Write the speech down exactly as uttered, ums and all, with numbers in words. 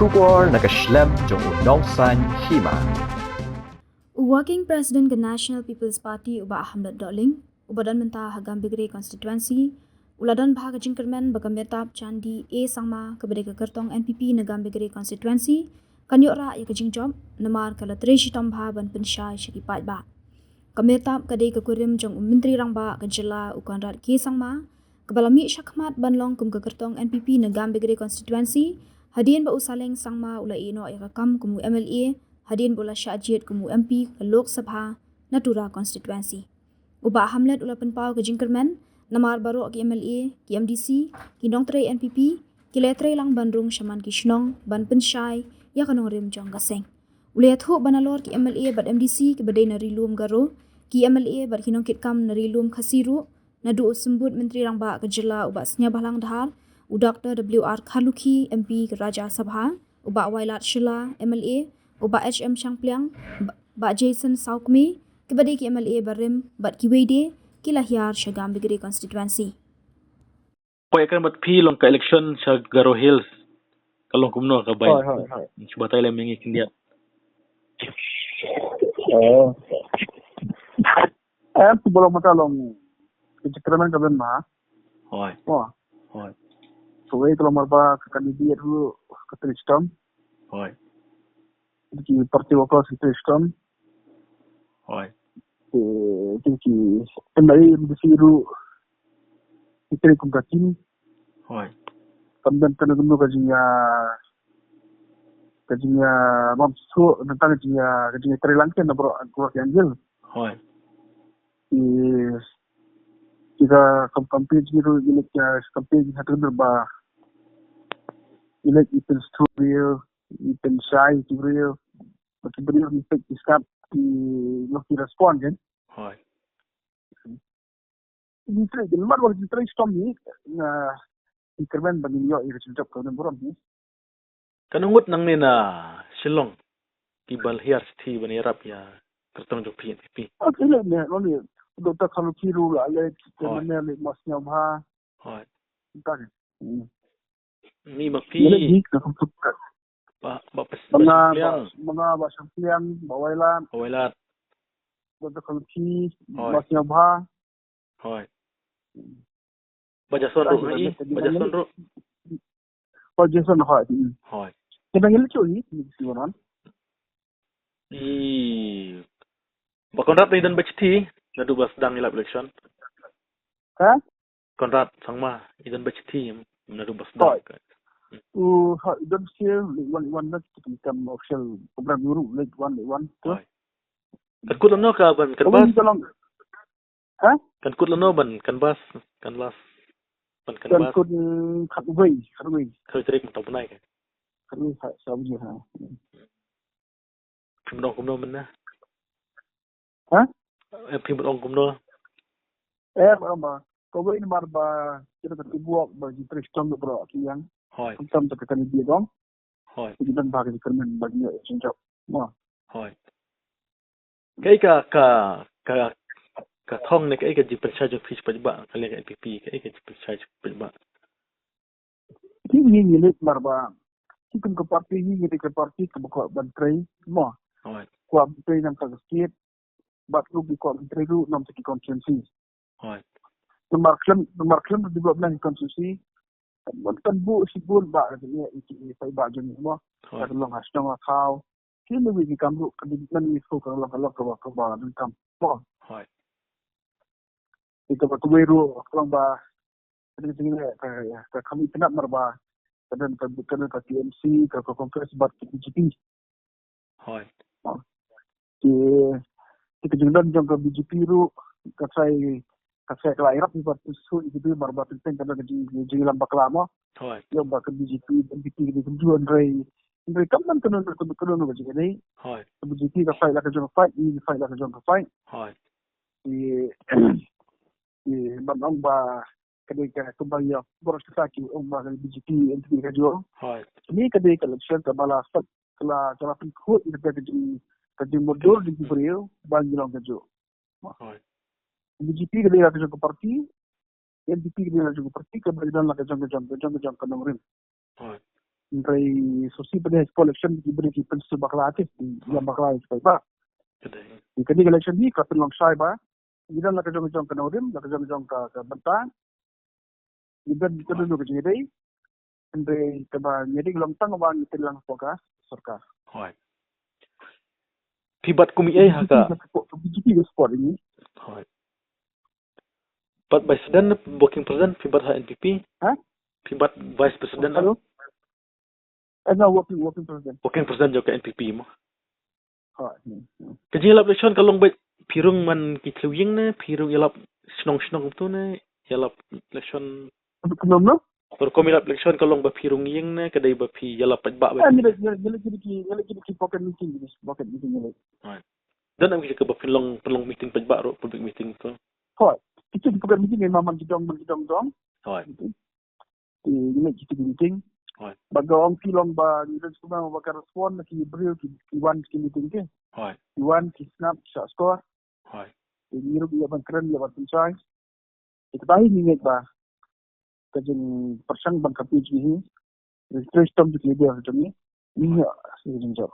Khubor na ka shlem jong u nongsaiñ hima. U Working President ka National People's Party u Bah Hamlet Dohling, uba don mynta ha Gambegre Constituency, u la don bha ka jingkyrmen ba ka Mehtab Chandee A Sangma, kaba dei ka kyrtong N P P na Gambegre Constituency, kan ïoh rah ïa ka jingjop, namar ka la trei shitom bha ban pynshai sha ki paidbah. Ka Mehtab ka dei ka kurim jong u Myntri Rangbah ka jylla u Conrad K Sangma, kaba la mih shakhmat ban long kum ka kyrtong N P P na Gambegre Constituency, hadien ba u Saleng Sangma u la ïeh noh ïa ka kam kum u M L A, hadien ba u la shah jied kum u M P ka Lok Sabha na Tura Constituency. U Bah Hamlet u la pynpaw ka jingkyrmen, namar baroh ki M L A, ki M D C, ki nongtrei N P P, ki la trei lang ban rung shaman ki shnong, ban pynshai ïa ka nongrim jong ka seng. U la ïathuh ba nalor ki M L A bad M D C kiba dei na Ri Lum Garo, ki M L A bad ki nongkitkam na Ri Lum Khasi ruh, naduh u Symbud Myntri Rangbah ka jylla u Bah Sniawbhalang Dhar, u Doctor W R Kharlukhi, M P ka Rajya Sabha, u Bah Wailadmiki Shylla, M L A, u Bah H M Shangpliang, Bah Jason Sawkmie, kiba dei ki M L A barim bad kiwei de, ki la hiar sha Gambegre Constituency. Poi kan bat phi long ka election sha Garo Hills. Ka long kumno ka bai. Hoi, hoi, hoi. Shu batai lem ïa ngi khyndiat. Oh. Eh, tu belum mata long. Kita kena main ka ben ma. Hoi. Wah. Hoi. Kawei ka long marba ka candidate ruh ka trei shitom. Hoi. Ki party workers ki trei shitom. Hoi. Ki, ki, ki M L A M D C ruh ki trei kum ka team. Hoi. Kam don kano kano ka jingïa, ka jingïa bam suk, tang ka jingïa, ka jingïa trei lang ken na baroh, baroh ki angle. Hoi. Ki, ki ka kam, campaign ki ruh, ki leh ka campaign ha ka ba, ki leh ki pynsthu briew, ki pynshai ki briew, ba ki briew ki peit ki sngap, ki, ki respond kan. Hoi. Ki trei, ki mat ba ki trei shitom hi, na, ki kyrmen ba ngin ïoh ïa ka jingjop ka don burom hi. Kano ngut nangne na Shillong kiba la hiar shithi ban ïarap ïa ka kyrtong jong phi N P P? Okay, leh ne, leh ne, Doctor Kharlukhi ruh la leh, hoi, ne leh Bah Sniawbha. Hoi. Tang. Hmm. Ni ma phi. Leh ne, ka, ka, ka. Ba, ba pes-, Bah Shangpliang. Ba, Bah Shangpliang, Bah Wailadmiki. Bah Wailadmiki. Doctor Kharlukhi, hoi, Bah Sniawbha. Hoi. Bah Jason ruh, hoi, hoi, Bah Jason ruh. Bah Jason, hoi. Hoi. Kita ngi leh hi, ni si wanan. I, Bah Conrad i don ba shithi, naduh ba sdang ïalap election. Ha? Conrad Sangma, i don ba shithi, naduh ba sdang. Hoi. U, hoi, i don shithi, leh wan, wan na, kita kam official program ruh, leh wan, leh wan. Hoi. Kan kut lano ka ban, kan bas. Ha? Kan kut lano ban, kan bas, kan bas. Ban kan bas. Kan kut, mm, khatwei, khatwei. Khatwei tarik mynta u bnai ka. Khatwei, ha, sa baje, ha. Phim ong kumno mynne? Ha? Eh, phim ong kumno? Eh, ba, ba. Kawei namar ba, kita ka teamwork, ba, ki trei shitom baroh ki ïang. Hoi. Khamtam ka candidate dong. Hoi. Ki don ba ki kyrmen ba ki ïoh jingjop. Mo. Hoi. Kaei ka, ka, ka, ka thong ne kaei ka jingpynshai jong phi sha paidbah, ka liang ka N P P, kaei ka jingpynshai sha paidbah? Ki ngi ngi leh marba. Ki kum ka party ngi ngi ka party kaba kwah ban trei, mo. Hoi. Kwah ban trei na ka state, bad ruh ki kwah ban trei ruh na ki constituency. Hoi. Namar khlem, namar khlem development constituency. Kan, kan buh shibun ba ka jingeh ïa ki paidbah jong ngi mo. Hoi. Ka long ha shnong ha thaw. Ki ne wi ki kam ruh ka dei men wi ko ka long ka long ka ba ka ba dei kam. Mo. Hoi. Ki ka ba ka wei ruh ka long ba ka dei ka dei ka ka ka kam itynnad mar ba ka don ka ka don ka T M C ka ka Congress bad ka B J P. Hoi. Ki, ki ka jingdon jong ka B J P ruh, ka sai, ka sai ka la ïarap ni ba tu su ni ki mar ba tu teng ka ka jing, jinglam bakla mo. Hoi. Ïa ba ka B J P, N P P ki ka ju hynrei, hynrei kam man ka non, ka non, ka non ka jing ni. Hoi. Ka B J P ka fight la ka jong ka fight, ni fight la ka jong ka fight. Hoi. Ki, ki ban ong ba ka dei ka kumba ïa, baroh shi katta ki ong ba ka B J P N P P ka jong. Hoi. Ni ka dei ka election kaba la sat, ka la, ka la pynkhuid ïa ka jing, ka jingmudui jong ki briew, ba ngi long ka jong. Hoi. B J P ka dei ka jong ka party, N P P ka dei ka jong ka party, kaba ngi don la ka jong, ka jong, ka jong, ka jong ka nongrim. Hoi. Hynrei sngewsih pat ha spot election ki briew ki pynsngewbakla te, ki ïam bakla ïa ki paidbah. Te kane ka election hi ka pynlong shai ba ngi don la ka jong ka jong ka nongrim, la ka jong ka jong ka bynta. Ngi don kano kano ka jingïadei. Hynrei kaba ngi dei long tang ba ngi pynlang hapoh ka sorkar. Hooid. Phi bat kum ei ha ka B J P ka support ïa ngi. Hooid. Bat vice president, working president, phi bat ha N P P? Ha? Phi bat vice president? Hello? Eh, no, working, working president. Working president jong ka N P P mo. Hooid. Ka jingïalap election ka long beit phi rung man ki thliew ïing ne phi rung ïalap shnong shnong tu ne ïalap election? Kumno? Ka rukom ïalap election ka long ba phi rung ïing ne ka dei ba phi ïalap paidbah? Ngi leh, ngi leh, ngi leh ki, ngi leh ki pocket meeting, pocket meeting ngi leh. Hooid. Don em ki jaka ba phin long, phin long meeting paidbah ruh, public meeting tu? Hooid. Kita ki pocket meeting ngi man ki dong, man ki dong dong. Hooid. Te ngi leh kita ki meeting. Hooid. Ba ka ong ki long ba ngi don sngewbha ba ka respond na ki briew ki, ki wan ki meeting ki. Hooid. Ki wan ki sngap shah score. Hooid. Te ngi ruh ïa ban kren ïa ban pynshai. Te kata hi ngi ngeit ba ka jingpyrshang ban ka P H D hi. Registration jong ki dei jong ngi. Ngi ïa ka jingjop.